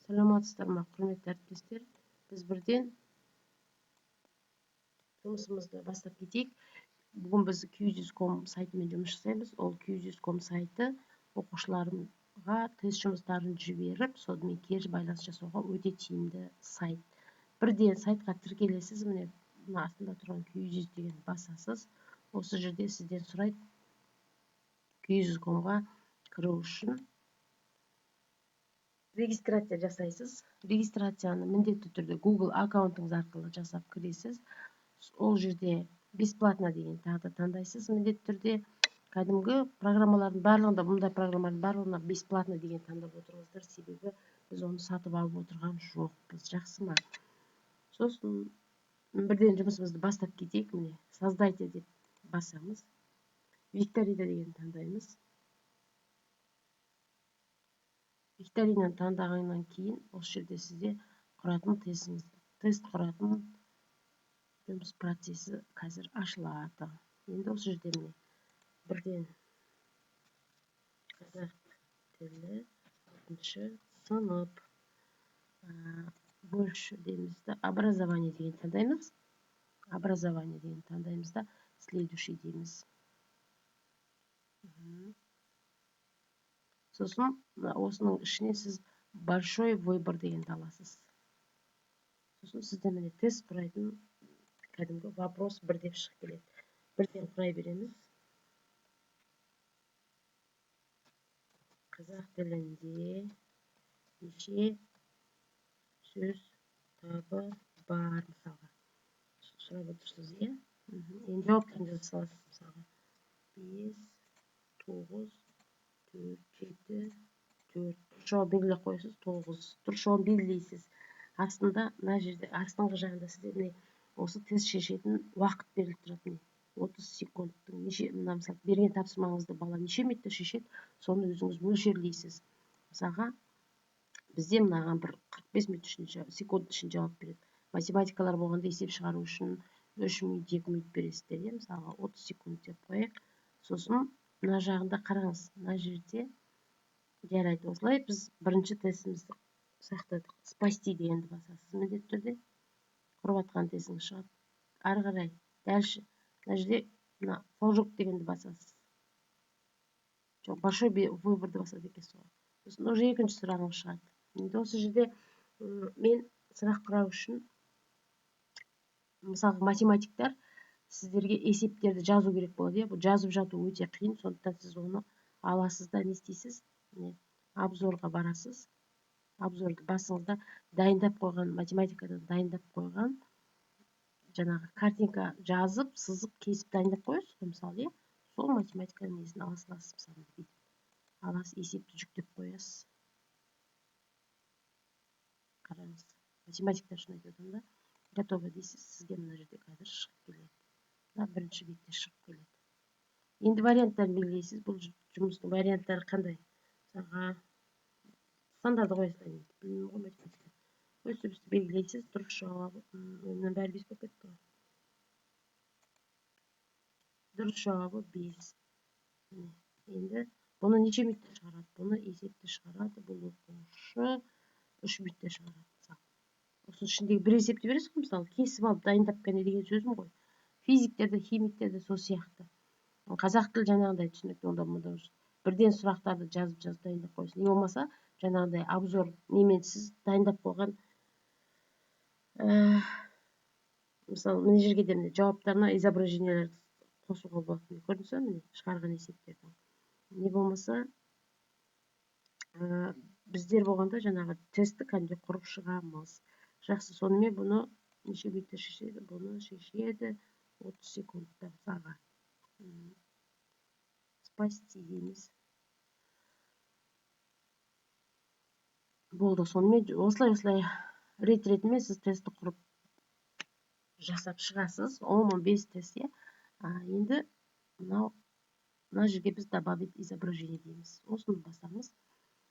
Саламатсыздар ма, құрметті әріптестер? Біз бірден жұмысымызды бастап кетейік. Бүгін біз Quizizz.com сайтымен жұмыс жасаймыз. Ол Quizizz.com сайты оқушыларға тест жұмыстарын жіберіп, сонымен кері байланыс жасауға өте тиімді сайт. Бірден сайтқа тіркелесіз, міне мына астында тұрған Quizizz деген басасыз. Осы жерде сізден сұрайды Quizizz.comға кіру үшін регистрация жасайсыз. Регистрацияны міндетті түрде Google аккаунтыңыз арқылы жасап кіресіз. Ол жерде бесплатно деген тағы да таңдайсыз міндетті түрде. Кәдімгі программалардың барлығында, бұндай программалардың барлығына бесплатно деген таңдап отырыңыздар, себебі біз оны сатып алып отырған жоқпыз. Жақсы ма? Сосын бірден жұмысымызды бастап кетейік. Міне, создайте деп басамыз. Викторина деген таңдаймыз. Викторинаны таңдағаннан кейін осы жерде сізде құратын тестіңіз, тест құратын жұмыс процесі қазір ашылады. Енді осы жерде міне бірден қазақ тілі 6-шы сынып, больше дейміз да, образование деген таңдаймыз. Образование деген таңдаймыз да, следующий дейміз. Сосын осының ішіне сіз большой выбор дегенді аласыз. Сосын сізде міне тест құрайтын кәдімгі вопрос бір деп шығып келеді. Бірден құрай береміз. Қазақ тілінде неше сөз табы бар мысалға. Сұрап отырсыз, иә? Енді жауаптарын жаза саласыз мысалға. 5, 9, 4, 7, 4. Дұрыс жауап белгілеп қоясыз, 9. Дұрыс жауап белгілейсіз. Астында, мына жерде, астыңғы жағында сізде міне осы тест шешетін уақыт беріліп тұрады. Міне 30 секундтың неше, мына мысалы берген тапсырмаңызды бала неше минутта шешеді, соны өзіңіз мөлшерлейсіз. Мысалға, бізде мынаған бір 45 минут ішінде, секунд ішінде жауап береді. Математикалар болғанда есеп шығару үшін 3 минут, 2 минут бересіздер, иә? Мысалға 30 секунд деп қояйық. Сосын мына жағында қараңыз, мына жерде жарайды, осылай біз бірінші тестімізді сақтадық. Спасти дегенді басасыз міндетті түрде. Құрып жатқан тестіңіз шығады. Ары қарай дальше мына жерде мына флажок дегенді басасыз. Жоқ, большой выборды басады екенсіз ғой. Сосын уже екінші сұрағыңыз шығады. Енді осы жерде мен сұрақ құрау үшін мысалға математиктер сіздерге есептерді жазу керек болады, иә? Бұл жазып жату өте қиын, сондықтан сіз оны аласыз да не істейсіз? Міне, обзорға барасыз. Обзорды басыңыз да дайындап қойған, математикадан дайындап қойған жаңағы картинка жазып, сызып, кесіп дайындап қоясыз ғой, мысалы, иә? Сол математиканың несін ала саласыз, мысалы, бүйтіп. Аласыз, есепті жүктеп қоясыз. Қараңыз, математиктер үшін айтып отырмын да. Готово дейсіз, сізге мына жерде қазір шығып келеді. Мына бірінші бетте шығып келеді. Енді варианттарын белгілейсіз. Бұл жұмыстың варианттары қандай? Мысалға, сандарды қоя салайын енді. Білмеймін ғой математика. Өстіп өстіп белгілейсіз. Дұрыс жауабы, мынаның бәрі 5 болып кетті ғой. Дұрыс жауабы 5. Міне, енді бұны неше минутта шығарады? Бұны есепті шығарады. Бұл оқушы 3 минутта шығарады, мысалы. Осының ішіндегі бір есепті бересіз ғой, мысалы, кесіп алып дайындап кәне деген сөзім ғой. Физиктер де, химиктер де сол сияқты. Қазақ тілі жаңағыдай түсінікті, онда мұнда бірден сұрақтарды жазып-жазып дайындап қоясыз. Не болмаса, жаңағыдай обзор немен сіз дайындап қойған, мысалы, мына жерге де міне жауаптарына изображениелерді қосуға болады. Міне, көрдіңіз бе, міне шығарған есептердің. Не болмаса, біздер болғанда жаңағы тестті кәдімгідей құрып шығамыз. Жақсы, сонымен бұны неше минутта шешеді? Бұны шешеді 30 секундта, мысалға. Спасти дейміз. Болды, сонымен осылай рет-ретімен сіз тестті құрып жасап шығасыз. 10-15 тест, иә. Енді мына жерге біз добавить изображение дейміз. Осыны басамыз.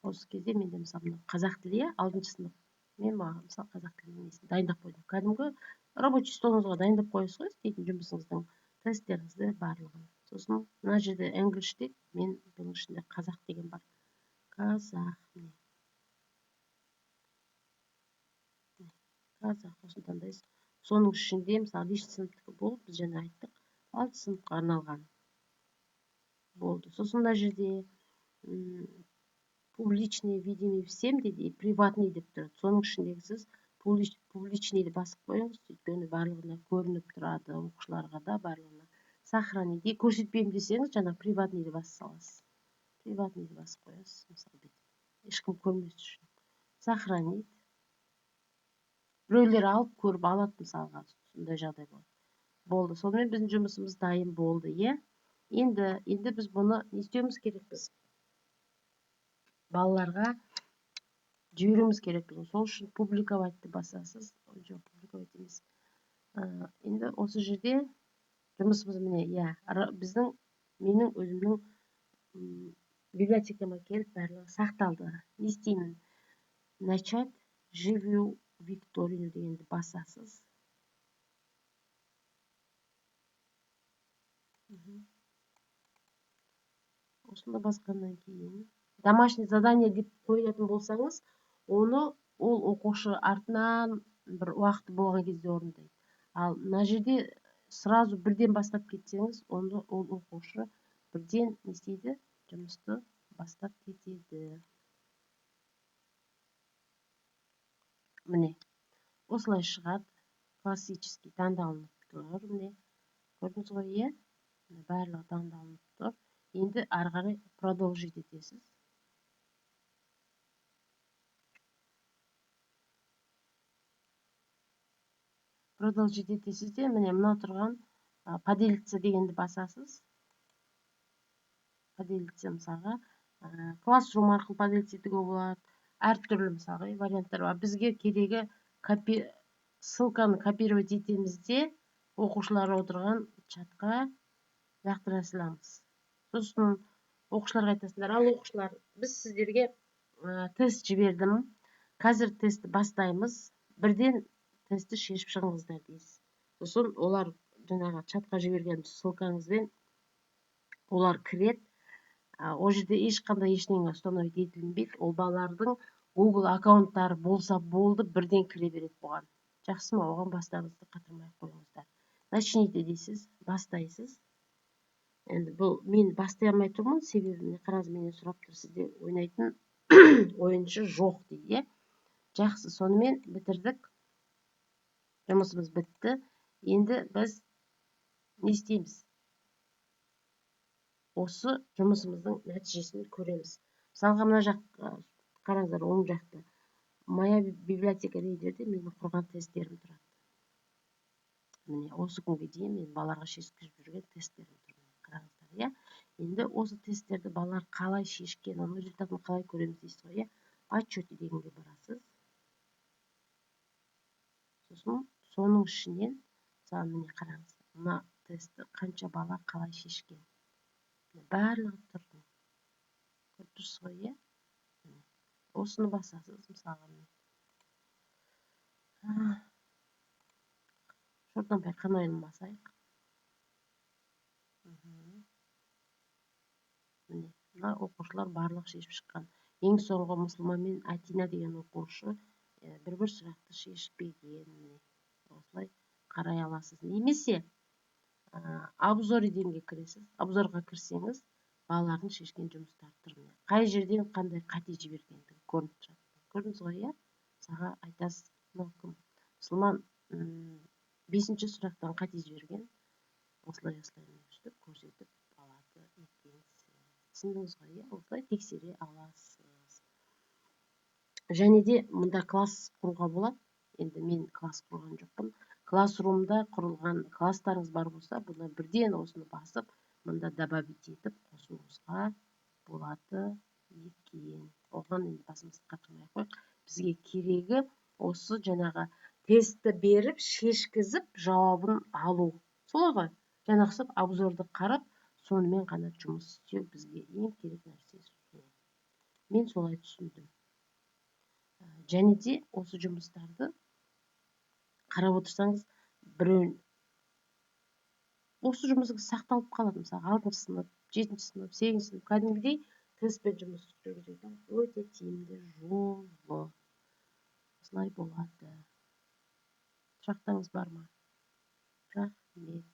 Осы кезде менде мысалы мынау қазақ тілі, иә, 6-шы сынып. Мен маған мысалы қазақ тілінің несін дайындап қойдым. Кәдімгі рабочий столыңызға дайындап қоясыз ғой, істейтін жұмысыңыздың тесттеріңізді барлығын. Сосын мына жерде English дейді, мен бұның ішінде қазақ деген бар. Қазақ, міне. Қазақ, осыны таңдайсыз. Соның ішінде, мысалы, 5 сыныптікі болып, біз жаңа айттық, 6 сыныпқа арналған болды. Сосын мына жерде публичный, видимый всем дейді, и приватный деп тұрады. Соның ішіндегі сіз публичныйды басып қойыңыз, өйткені барлығына көрініп тұрады, оқушыларға да барлығына. Сохранить көрсетпеймін десеңіз, жаңа приватныйды басып саласыз. Приватныйды басып қоясыз, мысалы, бүйтіп. Ешкім көрмес үшін. Сохранить. Біреулер алып көріп алады, мысалға, сондай жағдай болады. Болды. Сонымен біздің жұмысымыз дайын болды, иә? Енді біз бұны не істеуіміз керекпіз? Балаларға жіберуіміз керекпіз. Сол үшін публиковатьты басасыз. Ой, жоқ, публиковать емес. Енді осы жерде жұмысымыз міне, иә, менің өзімнің, библиотекама келіп барлығы сақталды. Не істеймін? Начать живую викторину дегенді басасыз. Осыны басқаннан кейін домашний задание деп қоятын болсаңыз, оны ол оқушы артынан бір уақыты болған кезде орындайды. Ал мына жерде сразу бірден бастап кетсеңіз, оны ол оқушы бірден не істейді? Жұмысты бастап кетеді. Міне, осылай шығады. Классический таңдалынып тұр. Міне, көрдіңіз ғой, иә? Міне, барлығы таңдалынып тұр. Енді ары қарай продолжить етесіз. Продолжить етесіз де, міне, мына тұрған, поделиться дегенді басасыз. Поделиться, мысалға, Classroom арқылы поделиться етуге болады. Әртүрлі, мысалға, варианттар бар. Бізге керегі ссылканы копировать етеміз де, оқушылар отырған чатқа лақтыра саламыз. Сосын оқушыларға айтасыңдар: ал оқушылар, біз сіздерге, тест жібердім, қазір тестті бастаймыз, бірден тестті шешіп шығыңыздар дейсіз. Сосын олар жаңағы чатқа жіберген ссылкаңызбен олар кіреді. Ол жерде ешқандай ештеңе установить етілінбейді. Ол балалардың Google аккаунттары болса болды, бірден кіре береді бұған. Жақсы ма? Оған бастарыңызды қатырмай қойыңыздар. Начните дейсіз, бастайсыз. Енді бұл мен бастай алмай тұрмын, себебі міне қараңыз, менен сұрап тұр, сізде ойнайтын ойыншы жоқ дейді, иә? Жақсы, сонымен бітірдік. Жұмысымыз бітті. Енді біз не істейміз? Осы жұмысымыздың нәтижесін көреміз. Мысалға, мына жақ, қараңыздар, оң жақта моя библиотека деген жерде менің құрған тесттерім тұрады. Міне, осы күнге дейін мен балаларға шешкізіп жүрген тесттерім тұр. Қараңыздар, иә? Енді осы тесттерді балалар қалай шешкен, оның результатын қалай көреміз дейсіз ғой, иә? Отчеты дегенге барасыз. Сосын соның ішінен, мысалы, міне қараңыз, мына тестті қанша бала қалай шешкен. Міне, барлығы тұр. Көріп тұрсыз ғой, иә? Міне, осыны басасыз, мысалға, міне. Шортанбай қанайын басайық. Міне, мына оқушылар барлық шешіп шыққан. Ең соңғы мұсылман мен Атина деген оқушы, бір-бір сұрақты шешпеген. Міне, осылай қарай аласыз. Немесе, обзор дегенге кіресіз. Обзорға кірсеңіз, балалардың шешкен жұмыстары тұр. Міне, қай жерден қандай қате жібергендігі көрініп тұрады. Көрдіңіз ғой, иә? Мысалға айтасыз, мынау кім? Мұсылман, 5-ші сұрақтан қате жіберген. Осылай, осылай міне өстіп көрсетіп алады екенсіз. Түсіндіңіз ғой, иә? Осылай тексере аласыз. Және де мұнда класс құруға болады. Енді мен класс құрған жоқпын. Классрумда құрылған класстарыңыз бар болса, бұны бірден осыны басып, мұнда добавить етіп қосуыңызға болады екен. Оған енді басымызды қатырмай қойық. Бізге керегі осы жаңағы тестті беріп, шешкізіп, жауабын алу. Солай ғой? Жаңағы обзорды қарап, сонымен ғана жұмыс істеу бізге ең керек нәрсе сол. Мен солай түсіндім. Және де осы жұмыстарды қарап отырсаңыз, біреу осы жұмысыңыз сақталып қалады. Мысалы, 6 сынып, 7 сынып, 8 сынып кәдімгідей тестпен жұмыс жүргізудің өте тиімді жолы. Осылай болады. Сұрақтарыңыз бар ма? Рахмет.